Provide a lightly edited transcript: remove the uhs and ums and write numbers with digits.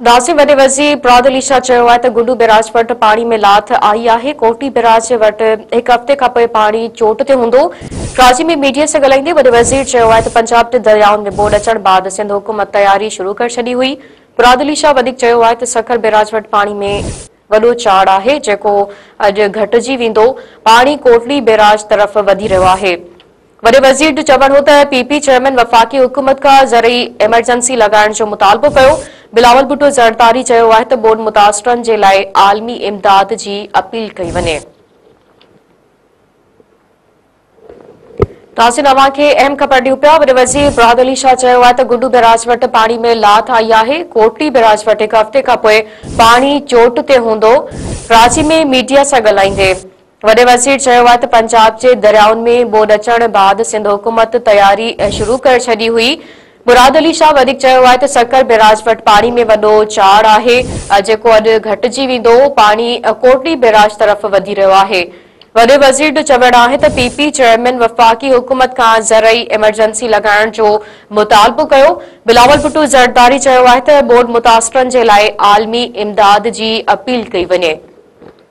ناظم وڏي وزير مراد علي شاهه چيو آهي ته گڊو بئراج وٽ پاڻي ۾ لاٿ آئي آهي، ڪوٽڙي بئراج وٽ هڪ هفتي کانپوء پاڻي چوٽ تي هوندو. ڪراچي ۾ ميڊيا سان ڳالهائيندي وڏي وزير چيو آهي ته پنجاب جي دريائن ۾ ٻوڏ اچڻ بعد سنڌ حڪومت تياري شروع ڪري ڇڏي هئي. مراد علي شاهه وڌيڪ چيو آهي ته سکر بئراج وٽ پاڻي ۾ وڏو چاڙهه آهي جيڪو اڄ گهٽجي ويندو، پاڻي ڪوٽڙي بئراج طرف وڌي رهيو آهي. وڏي وزير جو چوڻ هو ته پي پي چيئرمين وفاقي حڪومت کان زرعي ايمرجنسي لڳائڻ جو مطالبو ڪيو. بلاول ڀٽو زرداري چيو آهي ته ٻوڏ متاثرن جي لاء عالمي امداد جي اپيل ڪئي وڃي. ناظرين اوهان کي اهم خبر ڏيون پيا، وڏي وزير مراد علي شاهه چيو آهي ته گڊو بئراج وٽ پاڻي ۾ لاٿ آئي آهي، ڪوٽڙي بئراج وٽ هڪ هفتي کانپوء پاڻي چوٽ تي هوندو. ڪراچي ۾ ميڊيا سان ڳالهائيندي وڏي وزير چيو آهي ته پنجاب جي دريائن ۾ ٻوڏ اچڻ بعد سنڌ حڪومت تياري شروع ڪري ڇڏي هئي. مراد علي شاهه وڌيڪ چيو آهي ته سکر بئراج وٽ پاڻي ۾ وڏو چاڙهه آهي جيڪو اڄ گهٽجي ويندو، پاڻي ڪوٽڙي بئراج طرف وڌي رهيو آهي. وڏي وزير جو چوڻ آهي ته پي پي چيئرمين وفاقي حڪومت کان زرعي ايمرجنسي لڳائڻ جو مطالبو ڪيو. بلاول ڀٽو زرداري چيو آهي ته ٻوڏ متاثرن جي لاء عالمي امداد جي اپيل ڪئي وڃي.